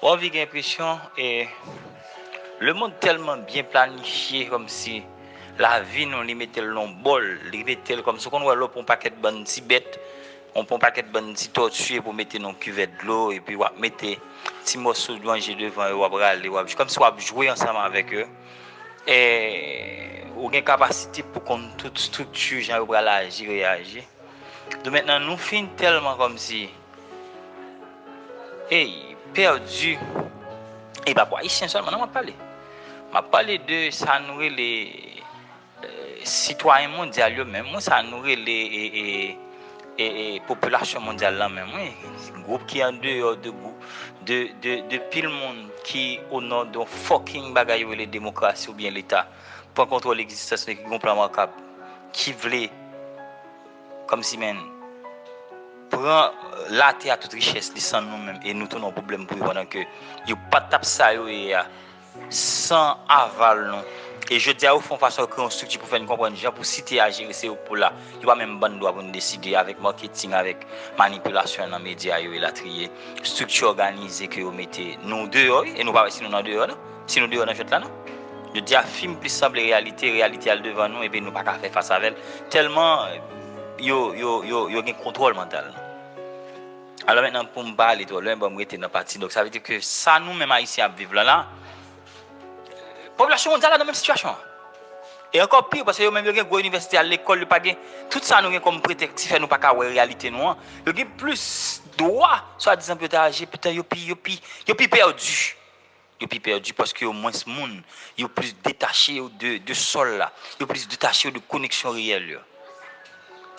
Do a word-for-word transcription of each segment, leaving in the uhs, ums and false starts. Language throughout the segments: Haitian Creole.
Ou anvi gen enpresyon, e, lemonn tèlman byen planifye, kòmsi lavi nou, li mete l nan yon bòl, li mete l kòmsi w konn wè lè w pran yon pakèt bann ti bèt, w pran yon pakèt bann ti tòti epi w mete nan yon kivèt dlo, epi w ap mete ti mòso manje devan yo, w ap rale, w ap, kòmsi w ap jwe ansanm avèk yo. E, ou gen kapasite pou konn tout estrikti, jan yo pral aji, reyaji. Donk mentnan, nou fin tèlman kòmsi, ey, pèdi. E pa pou Ayisyen sèlman, non, m ap pale. M ap pale de sa nou rele, eh, sitwayen mondyal yo menm, wi, sa nou rele, e, e, e, e, popilasyon mondyal la menm, wi. Gwoup ki andeyò de gwoup, de, de, de pil moun ki, o non de yon fucking bagay yo rele demokrasi oubyen leta, pran kontwòl egzistans nou, ki gen yon plan makab, ki vle, kòmsi, menm, pran latè a tout richès li san nou menm, e nou tounen yon pwoblèm pou yo, pandan ke yo pa t ap sa yo ye a san aval nou. E jodi a, yo fè yon fason, yo kreye yon estrikti pou fè n konprann jan pou site a jere se yo k pou la. Yo pa menm ban n dwa pou n deside avèk maketing, avèk manipilasyon nan medya yo, elatriye. Estrikti òganize ke yo mete nou deyò, wi, e nou pa wè si nou nan deyò, non. Si nou deyò nan jwèt la, non. Jodi a, fim plis sanble reyalite, reyalite al devan nou, epi nou pa ka fè fas avè l. Tèlman yo, yo, yo, yo gen kontwòl mantal nou. Alò mentnan, pou m pa ale twò lwen, ban m rete nan pati. Donk, sa vle di ke sa nou menm Ayisyen ap viv la, la, popilasyon mondyal la nan menm sitiyasyon an. E ankò pi, paske yo menm yo gen gwo inivèsite, al lekòl, yo pa gen tout sa nou gen kòm pretèks ki fè nou pa ka wè reyalite nou an. Yo gen plis dwa, swadizan, pou yo ta aji, poutan yo pi, yo pi, yo pi pèdi. Yo pi pèdi paske yo mwens moun, yo plis detache yo de, de sòl la, yo plis detache yo de koneksyon reyèl yo.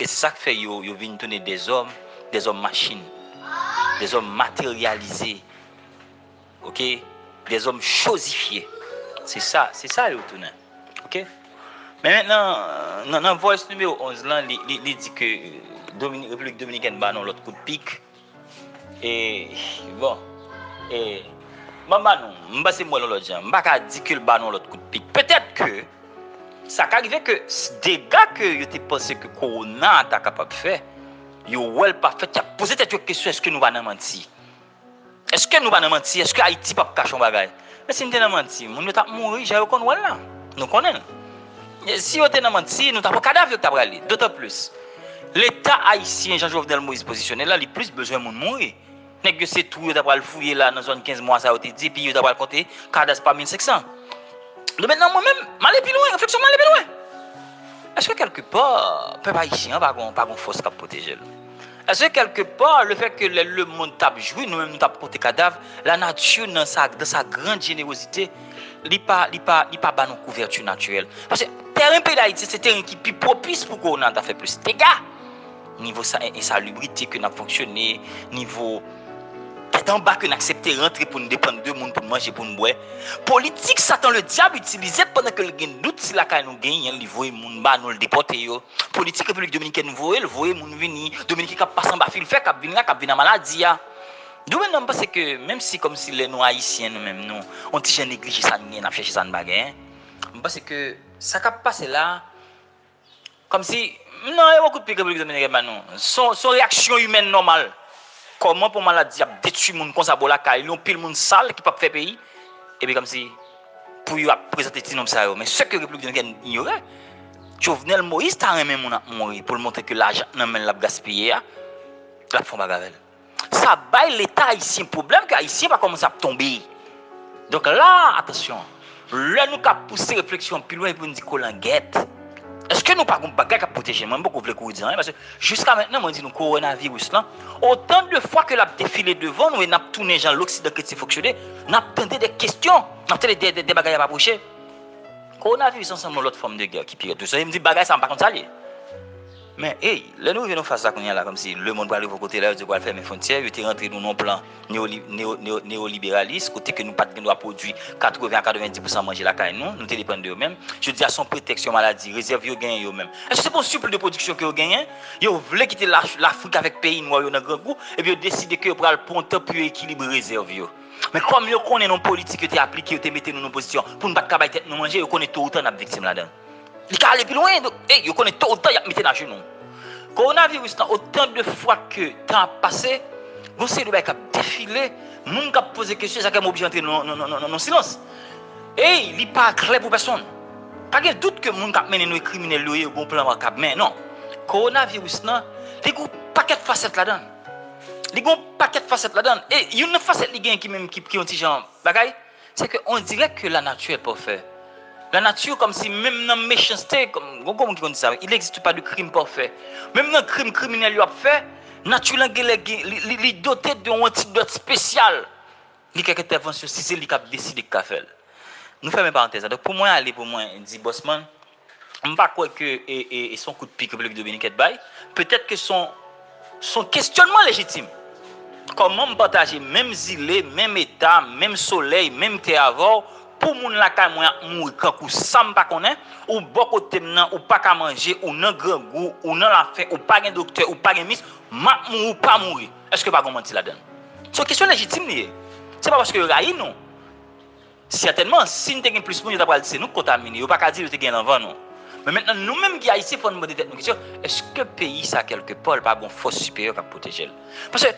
E se sa k fè yo, yo vin tounen dèzòm, dèzòm machin, dèzòm materyalize, oke, dèzòm chozifye. Se sa, se sa yo tounen, oke. Men mentnan, nan, nan voice nimewo onz lan, li, li, li di ke Domini-, Repiblik Dominikèn ba nou lòt kout pik. E, bon, e, m ap ba nou, m panse m wè l yon lòt jan. M pa ka di ke l ba nou lòt kout pik. Petèt ke sa ka rive ke s-, dega ke yo te panse ke kowona a ta kapab fè, yo wè l pa fèt, y ap poze tèt yo kesyon, èske nou pa nan manti? Èske nou pa nan manti? Èske Ayiti p ap kache yon bagay? Men si n te nan manti, moun yo t ap mouri jan yo konn wè l la. Nou konnen l. E si yo te nan manti, nou t ap wè kadav yo k t ap rale. Dotan plis, Leta ayisyen, jan Jovenel Moïse pozisyone la, li plis bezwen moun mouri. Nèg yo se twou yo ta pral fouye la nan zòn kenz mwa sa yo te di, epi yo ta pral konte kadav pa mil senk san. Donk mentnan, mwen menm, m ale pi lwen, refleksyon m ale pi lwen. Èske kèlkepa, pèp ayisyen an pa gon, pa gon fòs k ap pwoteje l? Èske kèlkepa, lefètke lè lemonn t ap jwi, nou menm nou t ap konte kadav, lanati nan sa, dans sa grande générosité, li pa, li pa, li pa ba nou kouvèti natirèl? Paske teren peyi Dayiti, se teren ki pi pwopis pou kowona ta fè plis dega. Nivo sa, en-, ensalibrite ke n ap fonksyone, nivo tèt anba ke n aksepte rantre pou n depann de moun pou n manje, pou n bwè. Politik Satan Ledyab itilize pandan ke l gen dout si lakay nou genyen, li voye moun ba nou, l depòte yo. Politik Repiblik Dominikèn voye l, voye moun vini. Dominiken k ap pase anba filfè, k ap vin la, k ap vin a maladi a. Donk mentnan, m panse ke menm si kòmsi lè nou Ayisyen, nou menm nou, yon ti jan neglije sa n gen, n ap chèche sa n pa genyen, m panse ke sa k ap pase la, kòmsi, non, e yon kout pik Repiblik Dominikèn ba nou. Se yon, se yon reyaksyon imèn nòmal. Kòman pou maladi ap detwi moun konsa bò lakay li, yon pil moun sal ki p ap fè peyi, epi kòmsi pou yo ap prezante ti nonm sa yo. Men sèke Repiblik Dominikèn inyore, Jovenel Moïse ta renmen moun ap mouri pou l montre ke lajan nan men l l ap gaspiye a, l ap fè yon bagay avè l. Sa bay Leta ayisyen pwoblèm ke Ayisyen pa kòmanse ap tonbe. Donk la, atansyon, lè nou ka pouse refleksyon pi lwen pou n di kolangèt, èske nou pa gon bagay k ap pwoteje nou? Mwen, m poko vle kouri di anyen, paske jiska mentnan, mwen di nou, kowonaviris lan, otan de fwa ke l ap defile devan nou e n ap tounen jan Loksidan kretyen fonksyone, n ap tande de kesyon, n ap tande de, de, de bagay ap apwoche. Kowonaviris ansanm yon lòt fòm de gè ki pi rèd. Tou sa, m di bagay sa, m pa konn sa l ye. Men, ey, lè nou rive nan faz sa kounye a la, kòmsi lemonn pral rive yon kote la, yo di yo pral fèmen fwontyè, yo te rantre nou nan yon plan neyoli-, neyo-, neyo-, neyoliberalis, kote ke nou pa t gen dwa pwodui katreven a katrevenndis pousan manje lakay nou, nou te depann de yo menm. Jodi a, se yon pretèks, yon maladi, rezèv yo genyen yo menm. Èske se pa yon sipli de pwodiksyon ke yo genyen? Yo vle kite Lach-, Lafrik avèk peyi nwa yo nan grangou, epi yo deside ke yo pral pran tan pou yo ekilibre rezèv yo. Men kòm yo konnen nan politik yo te aplike, yo te mete nou nan pozisyon pou n pa t ka bay tèt nou manje, yo konnen towotan n ap viktim ladan l. Li ka ale pi lwen, donk, ey, yo konnen towotan y ap mete n ajenou. Kowonaviris lan, otan de fwa ke tan ap pase, gon seri de bagay k ap defile, Moun k ap poze kesyon, sa fè m oblije antre nan, nan, nan, nan, nan silans. Ey, li pa klè pou pèsonn. Pa gen dout ke moun k ap mennen nou e kriminèl yo ye, yo gen yon plan makab. Men non, kowonaviris lan, li gen yon pakèt fasèt ladan l. Li gen yon pakèt fasèt ladan l. E youn nan fasèt li gen ki menm ki, ki yon ti jan bagay, se ke on dirè ke la nature est parfaite. La nature, kòmsi menm nan mechanste, kòm, gon, gon moun ki konn di sa, il existe pas de crime parfait. Menm nan krim kriminèl yo ap fè, nati lan genlè gen, li, li, li dote de yon antidòt espesyal. Gen kèk entèvansyon, si se li k ap deside k ka fè l. Nou fèmen parantèz la. Donk, pou mwen ale, pou mwen di Bòsmann, m pa kwè ke e, e, e se yon kout pik Repiblik Dominikèn bay. Petèt ke se yon, se yon kesyònman lejitim. Kòman m pataje menm zile, menm eta, menm solèy, menm tè avè w, pou moun lakay mwen ap mouri kankou sa m pa konnen, ou bò kote m nan, ou pa ka manje, ou nan grangou, ou nan lafen, ou pa gen doktè, ou pa gen mis, m ap mouri, ou pa mouri. Èske pa gen manti ladan l? Se yon kesyon lejitim li ye. Se pa paske yo rayi nou. Sètènman, si n te gen plis moun, yo ta pral di se nou k kontamine. Yo pa ka di yo te gen l anvan nou. Men mentnan, nou menm ki Ayisyen, fò n mande tèt nou kesyon, èske peyi sa, kèlke pa, l pa gen yon fòs sipèryè k ap pwoteje l? Paske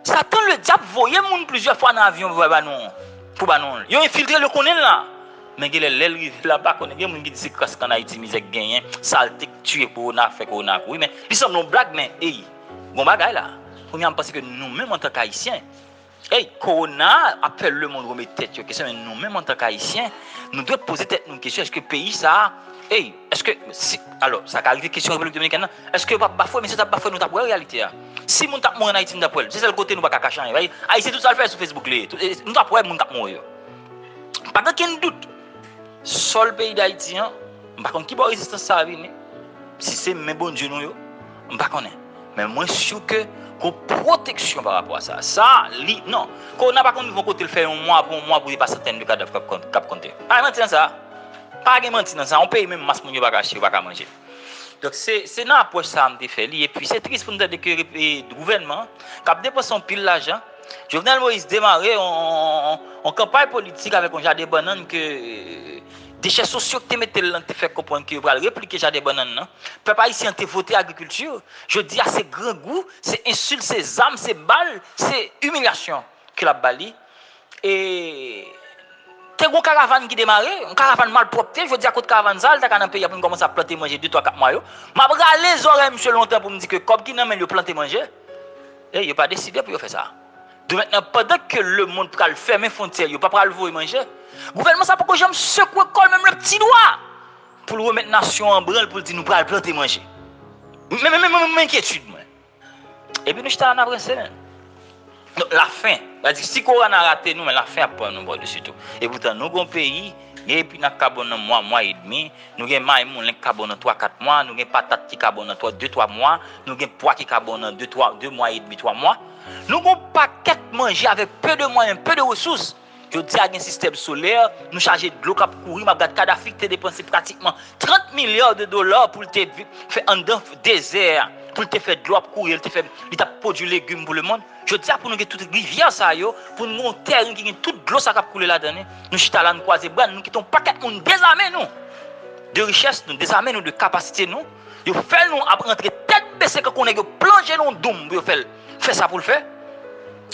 Satan Ledyab voye moun plizyè fwa nan avyon pou ba nou, pou ba nou. Yo enfiltre l, yo konnen l la. Men genlè, lè l rive la, m pa konnen, gen moun ki di se kras k ann Ayiti, mizè k genyen, salte k tiye kowona, fè kowona kouri. Men li sanble yon blag, men, ey, gon bagay la. Kounye a, m panse ke nou menm, antank Ayisyen, ey, kowona a ap fè lemonn remèt tèt yo kesyon, men nou menm antank Ayisyen, nou dwe poze tèt nou kesyon, èske peyi sa a, ey, èske, si, alò, sa ka rive kesyon Repiblik Dominikèn nan, èske yo p ap bafwe, men si yo t ap bafwe, nou t ap wè reyalite a. Si moun t ap mouri ann Ayiti, nou t ap wè l. Se sèl kote nou pa ka kache anyen. Ayisyen tout sa l fè sou Facebook li ye. Tout, e, nou t ap wè moun k ap mouri yo. Pa gen okenn dout. Sòl peyi Dayiti an, m pa konn ki bò rezistans sa a vini. Si se men Bondye nou yo, m pa konnen. Men mwen si ke gon pwoteksyon pa rapò a sa. Sa, li, non. Kowona pa konn rive yon kote l fè yon mwa, pou yon mwa pou gen pa santèn de kadav k ap kon-, k ap konte. Pa gen manti nan sa. Pa gen manti nan sa. Yon peyi menm mas moun yo pa ka achte, yo pa ka manje. Donk, se, se nan apwòch sa a m te fè li. Epi, se tris pou n tande ke, e, gouvènman an, k ap depanse yon pil lajan, Jovenel Moïse demare yon, yon, yon kanpay politik avèk yon jaden bannann ke, e, dechè sosyo k te mete l lan te fè konprann ke yo pral replike jaden bannann nan. Pèp ayisyen an te vote agrikilti. Jodi a, se grangou, se ensilt, se zam, se bal, se imilyasyon ke l ap ba li. E te gen yon karavàn ki demare, yon karavàn malpwòpte. Jodi a, kot karavàn sa a, l ta ka nan peyi a pou n kòmanse ap plante manje de, twa, kat mwa yo. M ap rale zòrèy misye lontan pou m di ke kòb ki nan men l yo plante manje. E yo pa deside pou yo fè sa. Demen mentnan, pandan ke lemonn pral fèmen fwontyè, yo pa pral voye manje. Gouvènman sa poko janm sekwe kò l, menm le pti dwa, pou l remèt nasyon an an branl, pou l di nou pral plante manje. Men, men, men, men, men enkyetid mwen. Epi nou chita la n ap rense, men. Donk, lafen. Sa di, si kowona rate nou, men lafen ap pran nou bò desi tou. E poutan, nou gon peyi, gen epinap k ka bon nan mwa, mwa edmi, nou gen may moulen k ka bon nan twa, kat mwa, nou gen patat ki ka bon nan twa, de, twa mwa, nou gen pwa ki ka bon nan de, twa, de mwa edmi, twa mwa. Nou gon pakèt manje avèk peu de moyens, peu de ressources. Jodi a gen sistèm solè, nou chaje dlo k ap kouri, m ap gad Kadhafi ki te depanse pratikman trant milya de dola pou l te vi-, fè anndan dezè a, pou l te fè dlo ap kouri, l te fè, li t ap pwodui legim pou lemonn. Jodi a, pou nou gen tout rivyè sa yo, pou nou gen yon tèren ki gen tout dlo sa k ap koule ladan li, nou chita la, nou kwaze bra n, nou kite yon pakèt moun dezame nou de richès nou, dezame nou de kapasite nou. Yo fè nou ap rantre tèt bese kankou nèg yo plonje nan yon doum pou yo fè l fè sa pou l fè.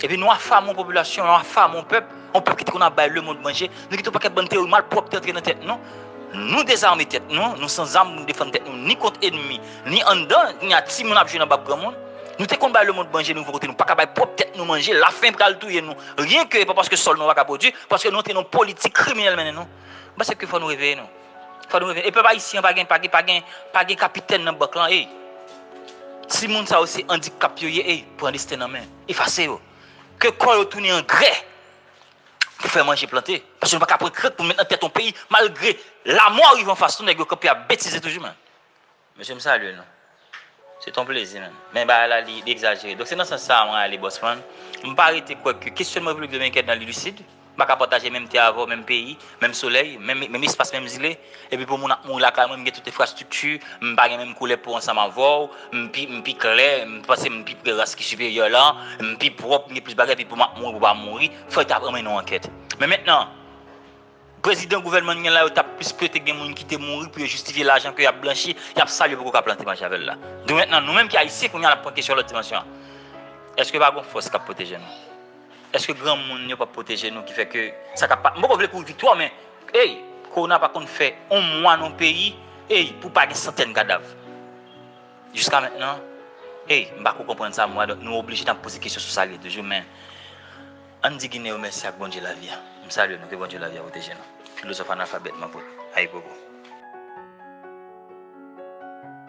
Epi nou afame yon popilasyon, nou afame yon pèp, yon pèp ki te konn ap bay lemonn manje. Nou kite yon pakèt bann teyori malpwòpte antre nan tèt nou. Nou dezame tèt nou, nou san zam pou nou defann tèt nou, ni kont enmi, ni anndan, ni a timoun ap jwe nan bab granmoun. Nou te konn bay lemonn manje, nou rive kote nou pa ka bay pwòp tèt nou manje, lafen pral touye nou. Ryenke pa paske sòl nou pa ka pwodui, paske nou antre nan yon politik kriminèl mennen nou. M panse ke fò nou reveye nou. Fò nou reveye. E pèp ayisyen an pa gen, pa gen, pa gen, pa gen kapitèn nan bank lan, ey. Timoun sa yo se andikap yo ye, ey, pran desten nan men. Efase yo. Ke kò yo tounen angrè pou fè manje plante. Paske nou pa ka pran krank pou n met nan tèt yon peyi, malgre lanmò rive anfas nou, nèg yo kanpe ap betize toujou, men. Mesye, m salye nou. Se t on plezi, men. Men bagay la, li, li egzajere. Donk, se nan sans sa a mwen ale, Bòsmann. M pa rete kwè ke kesyònman Repiblik Dominikèn nan, li lisid. M pa ka pataje menm tè avè w, menm peyi, menm solèy, menm, menm espas, menm zile. Epi pou moun ap mouri lakay mwen, m gen tout enfrastrikti, m pa gen menm koulè po ansanm avè w, m pi, m pi klè, m panse m pi pre ras ki siperyè la, m pi pwòp, m gen plis bagay, epi pou m ap mouri, pou pa mouri, fò yo ta pran mennen yon ankèt. Men mentnan, prezidan gouvènman n gen la, yo t ap plis plede gen moun ki te mouri pou yo jistifye lajan ke y ap blanchi, y ap sal yo poko ka plante manje avè l la. Donk mentnan, nou menm ki ayisyen, kounye a n ap pran kesyon lòt dimansyon an. Èske pa gon fòs k ap pwoteje nou? Èske granmoun yo p ap pwoteje nou ki fè ke sa ka pa, m poko vle kouri viktwa, men, ey, kowona pa konn fè yon mwa nan yon peyi, ey, pou pa gen santèn kadav. Jiska mentnan, ey, m pa ko konprann sa mwa, donk nou oblije n ap poze kesyon sou sa l ye toujou, men ann di Ginen yo mèsi ak Bondye lavi a. M salye nou, ke Bondye lavi a pwoteje nou. Filozòf analfabèt, manpot. Ayibobo.